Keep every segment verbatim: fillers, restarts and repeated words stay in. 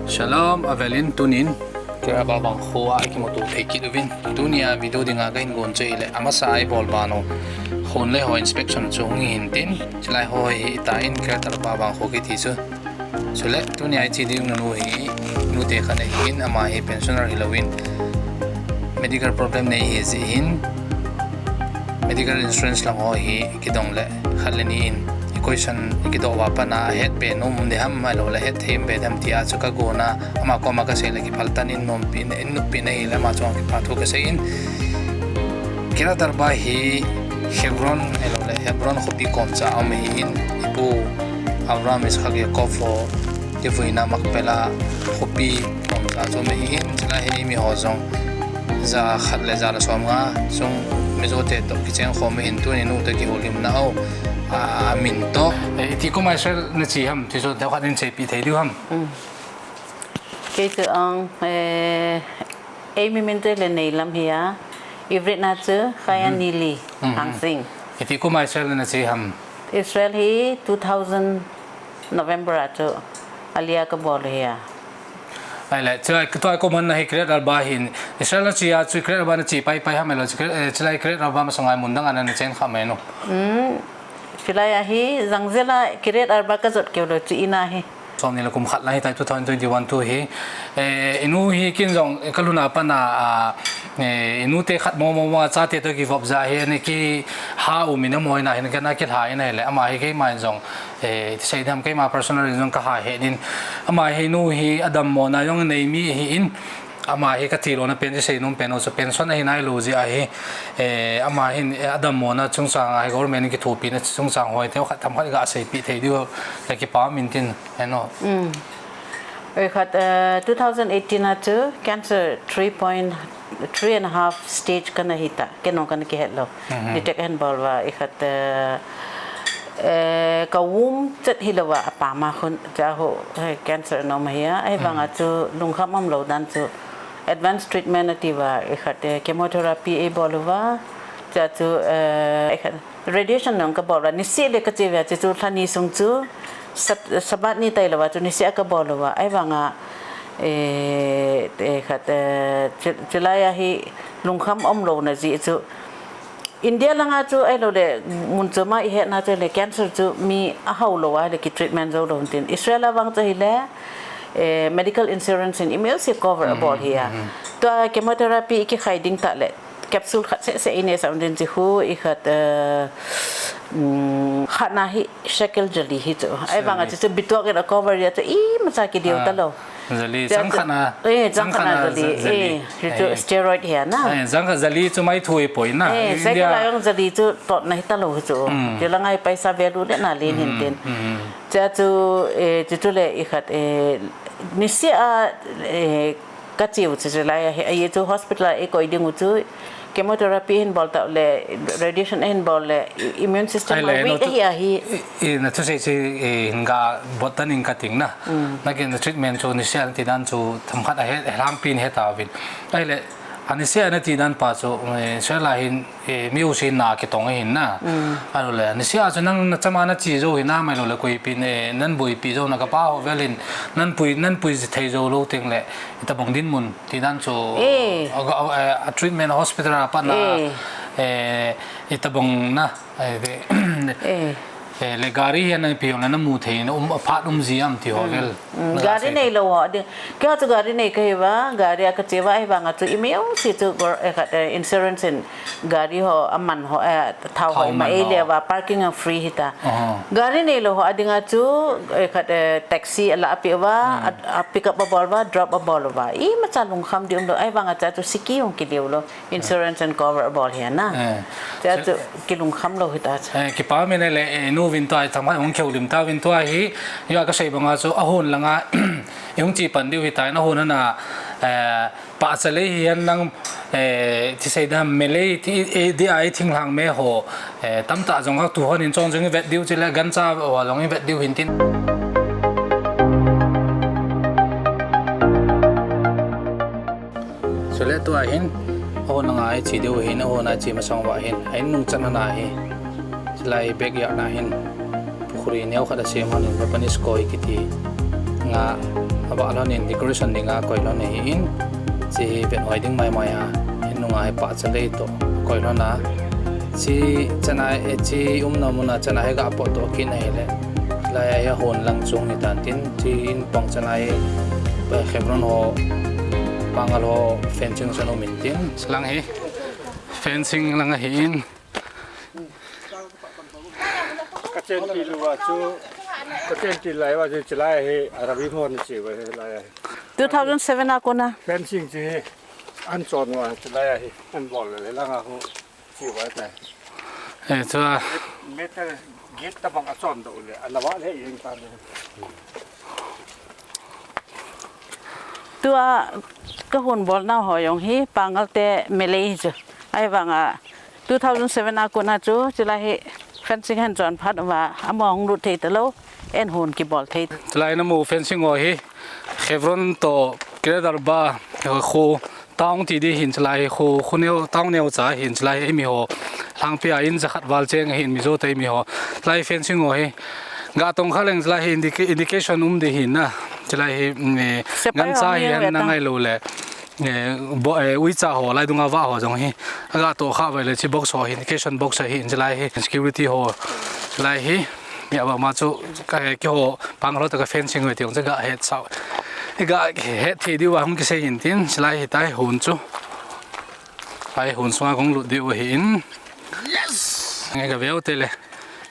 Shalom, avelin tunin Kirat Arbah bang kho a kimuto thei kit uvin. Tunia video dinga kahin gon chu ahile, amasa a ibol bang u, hon le ho inspection chu hung hin tin, chulai ho hi itan Kirat Arbah bang kho kiti chu. Chule tunia iche ding nu hi nute khat ahin, ama hi pensioner hilouvin, medical problem nei ahi jeh hin, medical insurance lang ho hi kidong le khat le ni in, i question kidoh uva pat a, ahet be nom um ding ham, ahilou le ahet thei um be ding ham tia chu kagon a, ama koma kasei le kiphal tan in, nompi in, in noppi in ahile ama chunga kipa thu kasei in. Kirat Arbah hi Hebron, ahilou le Hebron khopi komcha a um ahin, ipu Abraham, Isaac, Jacob ho kivuina Machpelah khopi komcha a um ahin, chulai hi eimi ho jong ja khat le ja le som nga chung Mizo te toh kicheng khom ahin, tuni nu te kihoulimna u, a, amin toh. Eh, iti kum a Israel nache ham, ti chu themkhat in seipeh thei diu ham? Mm. Kei chu ong, eh, eimi min chu le Neilam hi a, Ivrit na chu Chaya Nili Hangsing. Iti kum a Israel nache ham? Israel hi two thousand November a chu Aliyah kabol u hi a. Ahile, chulai, tua kum a hi Kiryat Arba hin, Israel nache a chu Kiryat Arba nache paipai ham ahilou, chu, eh, chulai Kiryat Arba masanga mun dang a nachen kha mai nom? Mm, chulai a hi, jang jel a Kiryat Arba kajot keu lou chu in a hi. Somni le kum khat lai hitai, two thousand twenty-one tu hi. Eh, inu hi kin jong, eh, kalhun a pat a, ah, eh, inu te khat mo mo mo a chate toh kivop ja hi, ani kiha u min a mo in a hin kana kilha in ahile, ama hi keima in jong, eh, ti sei dam keima personal in jong kaha he din. Ama hi nu hi adammo na jong nei mi ahin, ama hi kati lona pen ti sei nom pen u chu pension ahi nailou jeh ahi, eh, ama hin, eh, adammo na chungchang a hi government in kithopi na chungchang hoi te khat tham khat ga seipeh thei diu le kipa min tin. Heno. Mm. Ikhat, eh, two thousand eighteen a chu cancer three point three and a half stage kana hita, kei jong kana kihet lou. Mhm. Detect ahin bol uva, ikhat, eh, eh, ka womb chet hilou va, apa ma khun, cha ho, eh, cancer ana um ahi a, ahivang a chu lungkham umlou dan chu advanced treatment ati uva, ikhat, eh, chemotherapy eibol uva, cha chu, eh, ikhat, radiation jong kabol uva, niseh le kache uva, chu chu lha ni sung chu, sab-, Sabbath ni tailou va, chu niseh a kabol uva, ahivang a, eh, eh, khat, eh, chu, chulai a hi lungkham umlou na jeh chu. India lang a chu ahilou le, mun chom a ihet na chu le, cancer chu mi ahao lou a le ki treatment jou lou tin. Israel a vang chu hile, eh, medical insurance in imajouse cover abol hi a. Mhm. Tua chemotherapy ikikhai ding tah le, capsule khat seh seh ineh sah un tin chu khu ikhat, eh, mm, khat na hi shekel jali hi chu. Ahivang a chu chu bituak in a cover a chu imacha kideu talou. Jali, chang khat na, eh, chang khat na jali, eh, chu steroid hi a na. Eh, chang khat jali chu mai thu ipoi na. Eh, shekel a jong jali chu totna hi talou hi chu. Mm. Chu lang a hi paisa value le na len hin tin. Mm. Chu chu, eh, chu chu le ikhat, eh, niseh a, eh, kache u chu, chulai a hi, ahi chu hospital a eikoi ding u chu, chemotherapy ahin bol tah le, radiation ahin bol le, i-, immune system a weak ahi a hi. I, i, na thusei chu, i, hin ga bot tan in kating na. Mm. Na ken na treatment chu niseh a nati dan chu themkhat ahe, helhangpi in he tauvin. Ahile, aniseh a nati dan pa chu, eh, Israel a hin, eh, mi u sin na kitong ahin na. Mm. Ahilou le, niseh a chu nang nachama nache jou hi na mai lou le, koipin, eh, nahin boipi jou na kapa ho vel in, nahin pui, nahin pui thei jou lou teng le, itobang dinmun ti dan chu, eh, a, a, a, a treatment hospital a pat na, eh, itobang na, eh, eh, le gari hi napi hong le namu thei na um, aphat um ji am ti ho vel. Mm, gari neilou ho ding. Kei ho chu gari nei kahi uva, gari a kache uva, ahivang a chu imajouse chu gor-, eh, khat, eh, insurance in gari ho, aman ho, eh, thao ho ima ei le uva, parking a free hita. Gari neilou ho a ding a chu, eh, khat, eh, taxi ala ape uva, a, a pick up abol uva, drop abol uva. Imacha lungkham ding umlou, ahivang a chu chu siki hung kideu lou. Insurance and cover abol hi a na. Eh. Chu chu kilungkham lou hita chu. Eh, kipa min le, eh, nu vin tua, themkhat hung kihoulim tauvin tua hi, tua kasei bang a chu, ahon lang a, ihung che pan diu hita, ahon a na, eh, pahcha lei hi a nang, eh, ti sei dam me lei, ti, eh, di a i thinglhang me ho, eh, tamtah jong a tu hon in chong jong i vet diu chule gancha ho jong i vet diu hin tin. Chule tua hin, ahon a ngai che diu hin, ahon a che masang uva hin, a in nung chan a na hi. Chulai backyard na hin, pukhuri neo khat asem hon in, Japanese koi kiti nga, Vah lhon in decoration dinga koi lhon ahin, chi vet hoi ding maimai a, hin nunga hi pahcha lei toh koi lhon a, chi chanai, eh, chi umna muna chanai hi ga potdoh kit ahile, lai a hi hon lang chung hitan tin, chi in pang chanai, eh, Hebron ho, Pangal ho fencing san um in tin, lang hi fencing lang ahin. Ka chen ti lou a chu, ka chen ti lai uva chu, chulai hi Arabi hon chi uva hi lai a hi. Two thousand seven a kona. Fencing chi hi an chon uva, chulai a hi an bol le lang a hu chi uva tai. Eh, chua. Meter get tabang a chondoh le, a lava le jeng ta le. Tua ka hon bolna ho jong hi Pangal te melei hi chu. Ahivanga two thousand seven a kona chu, chulai hi fencing hin chon phat uva, amaho hung lut thei talou, eiho hon kibol thei. Chulai namu fencing ho hi Hebron toh Kiryat Arba kho town ti di hin chulai hi kho, kho neo, town neocha hin chulai hi eimi ho. Lhangpi a in jakhat val cheng hin mi jo te eimi ho. Chulai fencing ho hi ga tong kha leng chulai hi indica-, indication um di hin na. Chulai hi, mm, eh, Sepai gancha ho hi neo an ve na ta. Ngai lou le. Eh, bo-, eh, uicha ho, lai dunga vah ho jong hi. Aga toh kha uva le chi box ho hi, indication box hi, chulai hi, security ho, chulai hi. Ya ba ma chu ka he ki ho, Pangal ho toh ka fencing ho ti jong chu ga het sao. Ga het thei diu va hung kisei in tin, chulai hi tai hon chu. Ai hon sunga kong lut diu ahin. Yes! Ngai ka veu te le.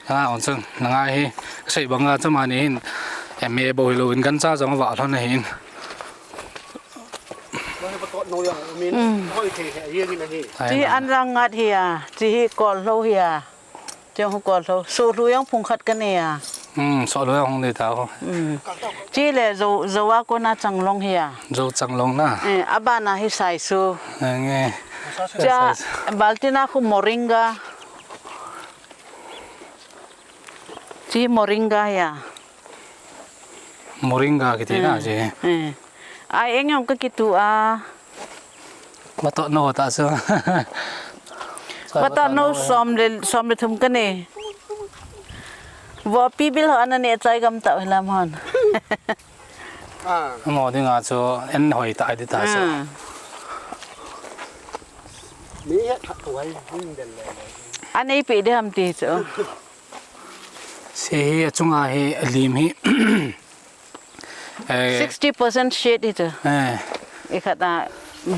Ah, hon chun, na ngai hi, ka sei banga chu mani hin. M A bo hi lou in gancha jong vah lhon ahin. Ai, chi na. An rang ngat hi a, chi hi kol lou hi a. Chi hung kol lou. Soh lou jong phung khat ka nei a. Hmm, soh lou jong hung nei ta ho. Hmm. Chi le jo, jo a kona changlong hi a. Jo changlong na. Eh, abana hi saiso. Eh, nge. Cha, saiso. Baltina khu moringa. Chi moringa hi a. Moringa kiti na, eh, chi. Eh. Ai, eng jong ka kitu a. Vatoh no ta so. Vatoh no som le, som le thum ka nei. Vo pi bil ho ana ne chai gam tau hilam hon. Ah. Mo dinga chu en hoi ta di ta so. Ah. Mi het khat tu hai hung del le. Anei pi di ham ti chu. Chi hi achunga hi lim hi. Eh. Sixty percent shade hi chu. Eh. I khat a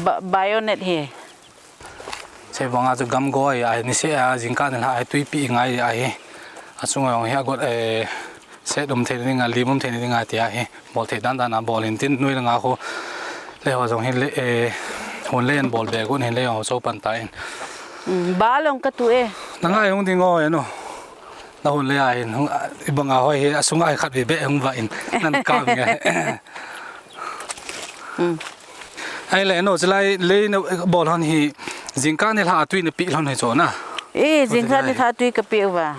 ba-, bionet hi. Sei banga chu gamgoi a, niseh a, jingkah nilhah a hi tuipi ngai a hi. Achunga jong hi agot, eh, shade um theina dinga, lim um theina dinga tia hi. Bol thei dan dan a bol in tin noi langa khu. Lei ho jong hi le, eh, hon lei an bol be gon hin lei ho cho pan ta in. Mm, ba long ka tu e. Na ngai hung ding o eno. Na hon lei a hin hung, i banga hoi hi, asunga hi khat ve be hung va in. Nan kang nge. Mm. Ai le no, chulai lei na bol hon hi, jingkah nilhah a tui na pi lhon hi cho na. E, jingkah nilhah a tui ka pi uva.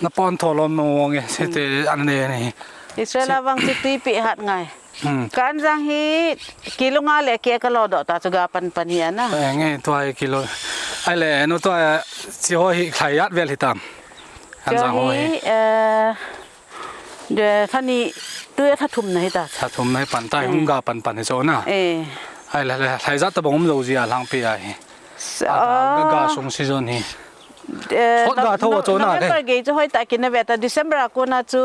Na pon tho lom mo nge, sete an ne ni. Israel a vang chu tui pi hat ngai. Hmm. Ka anjang hi kilo nga le ke ka lo doh ta chu ga pan pan hi ana. Eh, nge tua hi kilo. Ai le, no tua, chi ho hi khlai yat vel hi tam. Anjang ho hi. Hi, eh, de thani tu ya tha thum na hi ta. Tha thum na hi pan ta, hmm, hung ga pan pan hi cho na. Eh. Ai le, le, khlai jat tabang um lo ji a lhangpi a hi. Sa-, a, ga, ga, ah, sung season hi. Eh, hot ga tho Nov-, cho na, November eh. Gei chu hoi ta kin na ve ta, December a kona chu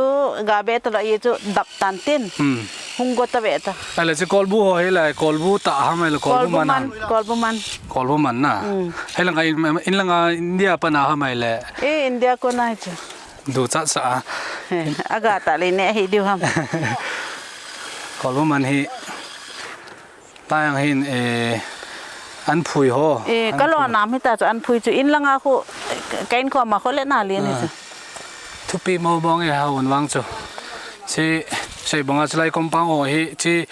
ga be ta lo i chu dap tan tin. Hmm. Hung go ta ve ta. Ai le chu kolbu ho hi le, kolbu ta ham ai le kolbu man. Kolbu man, kolbu man. Kolbu man na. Hmm. Ai langa in, in langa India pana ham ai le. Eh, India kona hi chu. Du cha cha. Eh, aga ta le ne hi diu ham. Kolbu man hi. Tayang hin, eh, an phui ho. Eh, an ka lo phui. Nam hi ta chu an phui chu in langa khu, ka in kho ma kho le na lien hi chu. Ah. Thupi mo bong e ha un vang chu. Chi, sei banga chulai compound ho hi, chi,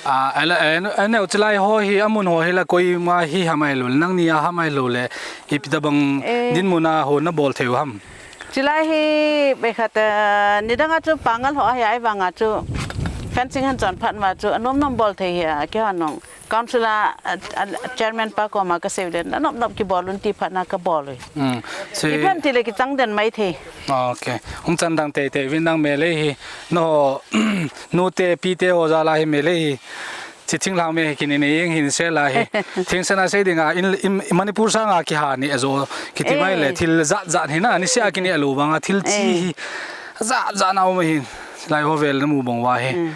a, ala, eh, no, eh, neo chulai ho hi, amun ho hi la koima hi ham ai lo, nangni a ham ai lo le, ipi tabang, eh, dinmun a ho na bol thei u ham. Chulai hi, be khat, eh, nidang a chu Pangal ho a hi ai vang a chu. Kan ching han chon phat ma chu anom nom bol thei hi a, keiho nung council a, a, a, chairman pa koma kasei le, na nop nop kibol un ti phat na kabol u. Hmm. Si. Ipi ham tile kichang den mai thei. Okay. Hung chan dang teitei vin nang Meitei hi. No, nute pite ho jal a hi Meitei hi. Chi thinglhang me hi kini nei jeng hin sel a hi. Thingsan a sei ding a, in, in, Manipur sang a kiha ni ajo kiti mai le, eh, thil jat jat hi na, niseh a kineh lou vang a, thil chi, eh, hi jat jat na um hin. Lai ho vel na mu bang uva hi. Hmm.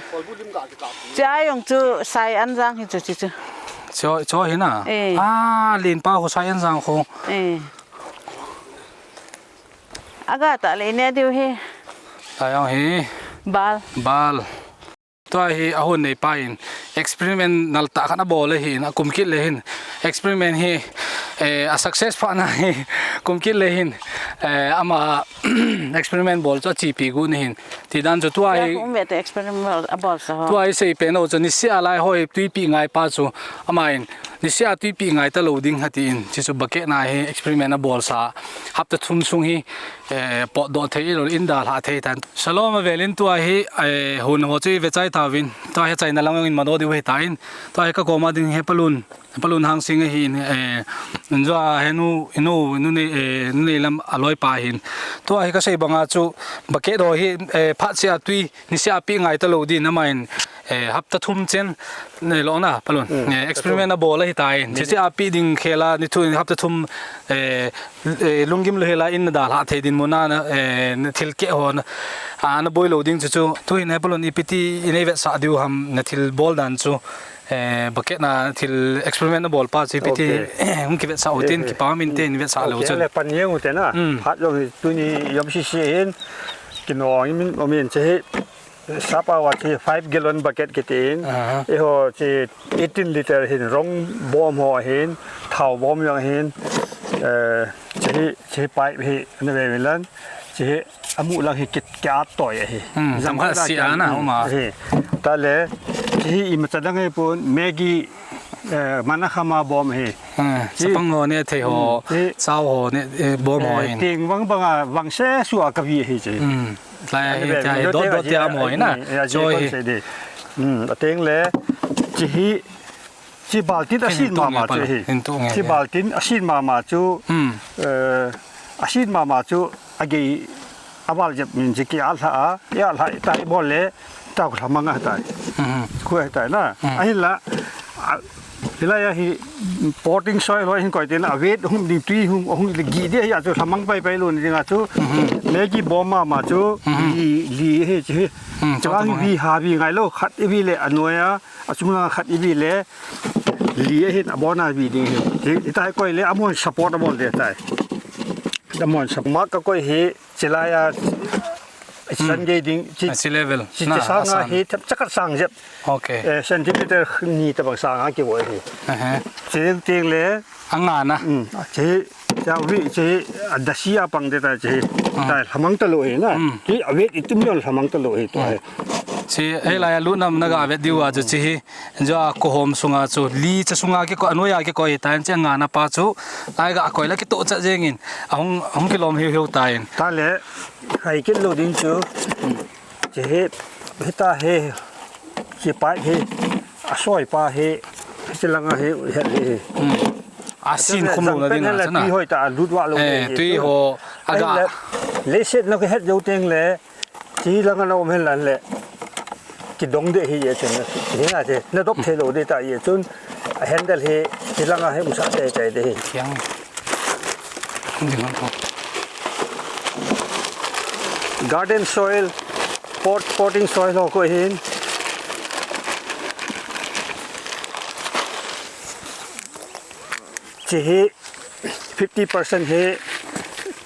Chi a jong chu Sai An Jang hi chu chi chu. Cho, cho hi na. Eh. Ah, len pa ho Sai An Jang ho. Eh. Aga ta le ne diu hi. Ta jong hi. Bal. Bal. Tua hi a hon nei pa in experiment nal tah khat abol le hin, akum kit le hin. Experiment hi, eh, a success pha na hi, kum kit le hin, eh, ama experiment bol chu achipi gu ni hin. Ti dan chu tua hi. Tua kum ve te experiment bol, abol sa ho. Tua hi sei pen o chu niseh a lai ho hi tuipi ngai pa chu ama in niseh a tuipi ngai ta lou ding ha ti in. Chi chu bucket na hi experiment abol sa hapta thum sung hi. Eh, potdoh thei lou in dalha thei tan. Shalom avel in tua hi, eh, hon ho chu i ve chai tauvin. Tua hi chaina lang in mano diu hi ta in. Tua hi ka koma ding hi Palun. Palun Hangsing ahin, eh, in jua hi nu, nu, nu nei, eh, nu nei lam aloi pa hin. Tua hi kasei banga chu bucket ho hi, eh, phat sia tui, niseh a pi ngai ta lou din ama in, eh, hapta thum chen, nei lo na, Palun. Hmm. Eh, experiment abol ahi ta in. Minute. Chi chi a pi ding khel a, ni thu in hapta thum, eh, eh, lunggim lou hel a in na dalha thei din mun a na, eh, na thil keh ho na, a, na boi lou ding chu chu. Tu hin he Palun ipi ti in ei vetsah diu ham na thil bol dan chu, eh, bucket na thil experiment na bol pa chu ipi ti, okay, hung kivetsah u tin, eh, eh, kipa min te in vetsah lou chu. Okay, le pan jeng u te na. Hmm. Hat jong hi tuni jom sisi hin, kinong min, o min che hi. Sap a va chi five gallon bucket kiti in. Aha. Eiho chi eighteen liter hin rong bom ho hin, thao bom jong hin, eh, chi hi, chi hi pipe hi, na ve ve lan, chi hi amu lang hi kit, kiat toi ahi. Hmm, jang tam khat la si kiat, ana, hmm, homa. Hi. Ta le, chi hi imacha dang hi pun, Maggi, eh, mana khama bom hi. Hmm, chi, chapang ho ne thei ho, hmm, chi, sao ho ne, eh, bom ho, eh, hin. Ting vang bang a, vang se su a ka vi hi chi. Hmm. Lai hi, tia hi, dot dot tia mo hi na. Choi hi. Hmm, ateng le, chi hi, chi baltin asin mama chu hi. Chi baltin asin mama chu, eh, asin mama chu, agei, abal jep min chi ki alha a, i alha i tai bol le, ta khu lhamang a tai. Hmm. Khu a tai na. Hmm. Ahin la, a, Hilai a hi potting soil ho hin koi tin a weight hung ding tui hung, hung le gi de hi a chu lhamang pai pai lou ni ding a chu. Mhm. Maggi bom mama chu, mhm, li, li hi chi hi. Hmm, chua hi vi ha vi ngai lou khat i vi le a noi a, a chung lang khat i vi le li a hin a bon a vi ding hi. Hi, hi tai koi le a mon support a bol de tai. A mon support ma ka koi hi. Chilai a, hmm, san gei ding, chi, a sea level. Chi, na, chi sang a asan. Hi, thep chakat sang jep. Okay. Eh, centimeter ni tabang sang a kivoi hi. Aha. Chi ding ting le. Anga na. Hmm, chi, cha wi, chi, a dasi a pang de ta chi. Hmm. Ta lhamang ta lou hi na. Hmm. Chi, a weight itum yon lhamang ta lou hi to hi. Chi, ei lai a lu nam na ga vet diu a chu chi hi. Jua kohom sunga chu, li cha sunga kikoi, a noi a kikoi, ta in chi anga na pa chu, lai ga koi la kitoh cha jeng in, ahung, ahung kilom hiu hiu ta in. Ta le, hai kit lou ding chu, chi hi, hi ta hi, chi pai hi, a soi pa hi, chi langa hi, hi, hi. Hmm. A sin khum lou na ding a chana. Tui hoi ta, a lut wa lou. Eh, hi, tui chu. Ho, a ga. Ai le, le set na ko het jou teng le, Chi langa na um hen lan le. Kidong de hi ye chun. Hi na che. Na dop thei lou de ta ye chun. A handle hi. Chi langa hi um sa te te de hi. Kiang. Ding hon tho. Garden soil. Pot, potting soil ho ko hin. Chi hi. Fifty percent hi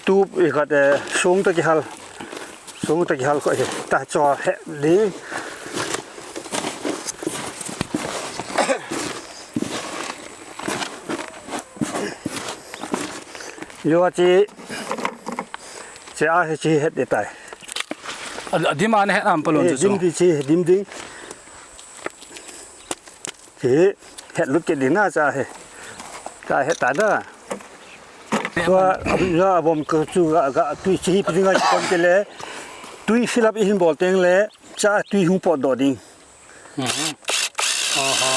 tu i khat, eh, sung ta kihal. Sung ta kihal ko hi. Ta cho he li. Yo chi. Chi a hi chi het de tai. A, a dim a na het am palon chu chu. Dim di chi, dim ding. Hi, het lut ke ding na cha hi. Cha het ta na. Tua, ya bom ko chu ga, ga tui chi hi pi ding a chi kon ke le. Tui fill up i hin bol teng le, cha tui hung pot doh ding. Mhm. Oho.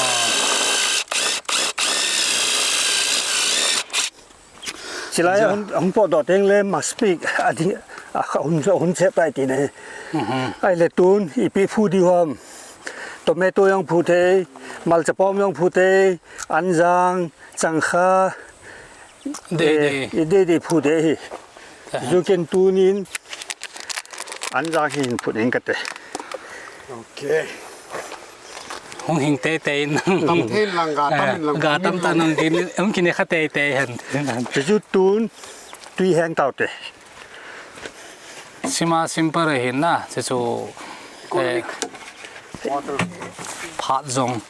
Chilai a hung, hung potdoh teng le must pick a ding, a kha hun, hun chep tai ti ne. Mhm. Ahile tun ipi phu diu ham. Tomato jong phu thei, malcha pom jong phu thei, anjang, changkha. Dei, eh, dei. I dei dei phu dei hi. Aha. Ju ken tunin anjang hi hin phu ding kate. Okay. Hung hing teitei in. Tam thei lang ga tam in lang ga tam ta nang din, hung kine kha teitei hen. Ju tun tui heng tau te. Sima simple ahin na, chu chu, eh, phat jong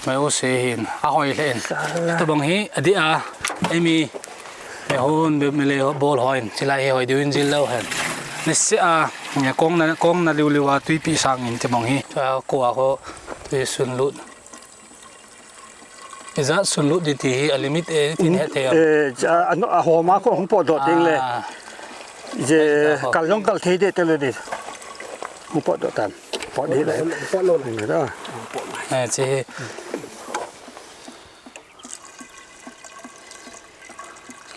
mai u se hin, ahoi le hin. Sala. Tubang hi, adih a, emi, me hon, me, me le bol hoi, chilai hi hoi diu in jil lou hen. Nise a, kong na, kong na liu liu a, tuipi sang in tubang hi. Chu a, ko a ho, tui sun lut. Ijat sun lut di ti hi a limit e, tin he thei am? Eh, ja, a, a hom a ko hung potdoh teng le. Ah. Je, ai, ja, ho. Kal jong kal thei de te le di. Hung potdoh tan. Pot di le. Pot lo le. Ni da. Eh, che hi.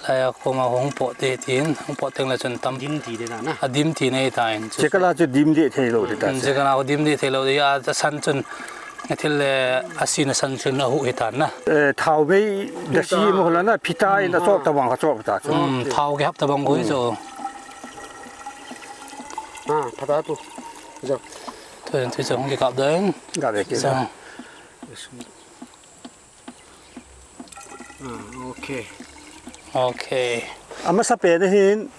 Lai a koma hung pot de tin, hung pot teng le chun tam. Dim ti de na na. A dim ti nei ta in. Che kala chu dim de thei lou de ta. Mm, che kala chu dim de thei lou de. A, a san chun. Thil le, a sin a san chun a hu hi tan na. Eh, thao bei da si mo la na, phita in a chop tabang a chop ta chu. Mm, thao kihap tabang ko hi chu. Ah, phata tu. Jo. Tu, tu, tu, kikap ding. Ga be ki. Sa. Ah, okay. Okay. Amasa pen hin,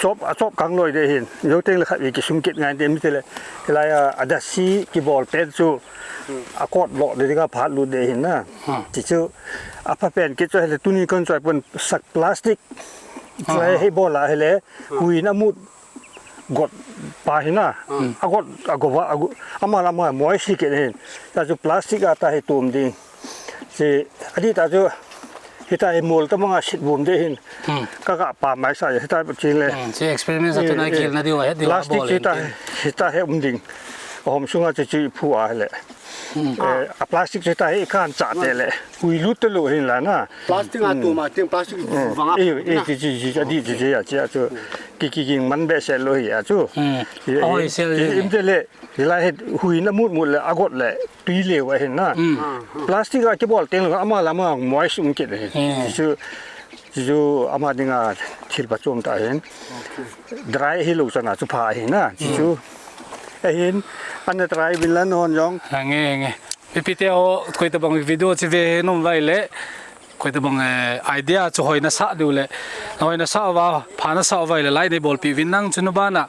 chop, a chop kang loi de hin. Jou teng le khat i kisung kit ngai de mi te le. Hilai a, a da si kibol pen chu, a kot lo de ka phat lut de hin na. Hmm. Ti chu, a pha pen kit chu hele tuni kon choi pon sak plastic. Choi he bol a hele, hui na mut. Got pa hi na, a got, a go ba, a go, ama la ama moi si ke hin. Ta chu plastic a ta hi tum ding. Si, adi ta chu, hita hi mol ta manga sit bum de hin. Hmm. Ka ka pa mai sa, hita chin le. Hmm, si experiment sa tu na kil na diu, he diu plastic bol si ta, hin. Hita he um ding. Hom sunga chu chu phu a le. Hmm. Eh, a plastic chu ta hi kan cha te le. Hui lut te lo hin la na. Plastic a tu ma ting plastic vang a. Eh, eh, na. Chi, chi, chi, a di, chi, chi, a, chi, a, chu. Ki, ki, ki, man be se lo hi a chu. Hmm. Eh, a hoi eh, sel eh, ni. Im te le, la he hui na mut mut le, a got le, tui le wa hin na. Hmm. Plastic a ki bol teng lo, ama la ma moist um kit le. Hmm. Chu, chu, ama dinga thil pa chom ta hin. Okay. Dry hi lo chana chu pha hi na. Hmm. Chu. Ahin, ana try bin lan hon jong. Nge, nge. Pipi te ho, koi tabang video chi ve nom vai le. Koi tabang, eh, idea chu hoi na sa diu le. Hoi na sa va, pha na sa vai le, lai nei bolpi vin nang chu nu bana.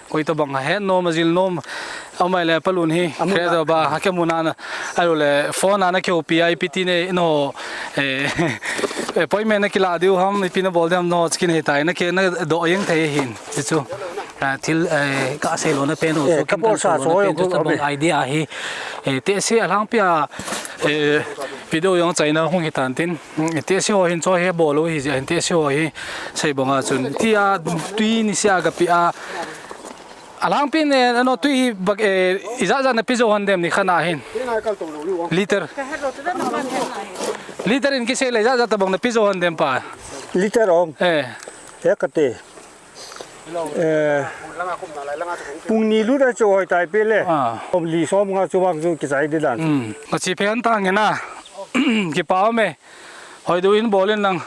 Koi tabang he nom, a jil nom. Amai le palun hi, kre do ba, ha ke mu na na. Alu le, phone na na ke upi ai piti ne, no. Eh, appointment na kila diu ham, ipi na bol diu ham, no, skin he tai, na ke, na do yeng thei hin. Ti chu. Ah, thil, eh, ka sei lo na pen ho, eh, so ka bol sa so pen ho, chu tabang idea hi. Eh, te se a lang pia, eh, video jong chaina hung hi tan tin. Mm, te se ho hin cho he bol lo hi je, te se ho hi sei bang a chun. Ti a tui ni sia ka pi a. A lang pin, eh, ano tui hi bak, eh, ija ja na pi jo han dem ni khana hin. Liter. Liter in ki sei le ija ja tabang na pi jo han dem pa. Liter om. Eh. He ka te. Eh, pung ni lut a chu hoi tai pe le. Ah. Om li som nga chu vang chu kichai di dan. Hmm. Ka chi phe an ta nge na. Kipa me. Hoi du in bol in lang.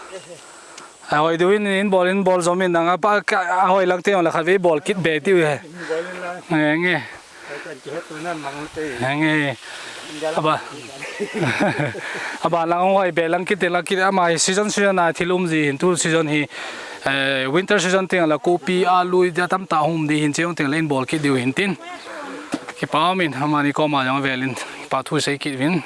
A hoi du in, in bol in bol jom in lang. A pa ka, a hoi lang te la kha ve bol kit be ti u he. Nge nge. Nge. Aba. Aba lang hoi be lang kit lang kit ama hi season season a thil um ji hin tu season hi. Eh, winter season teng la kopi, alu, ija tam ta hum di hin, cheng teng la in bol kit diu hin tin. Kipa min, amani koma jong velin, pa thu sei kit vin.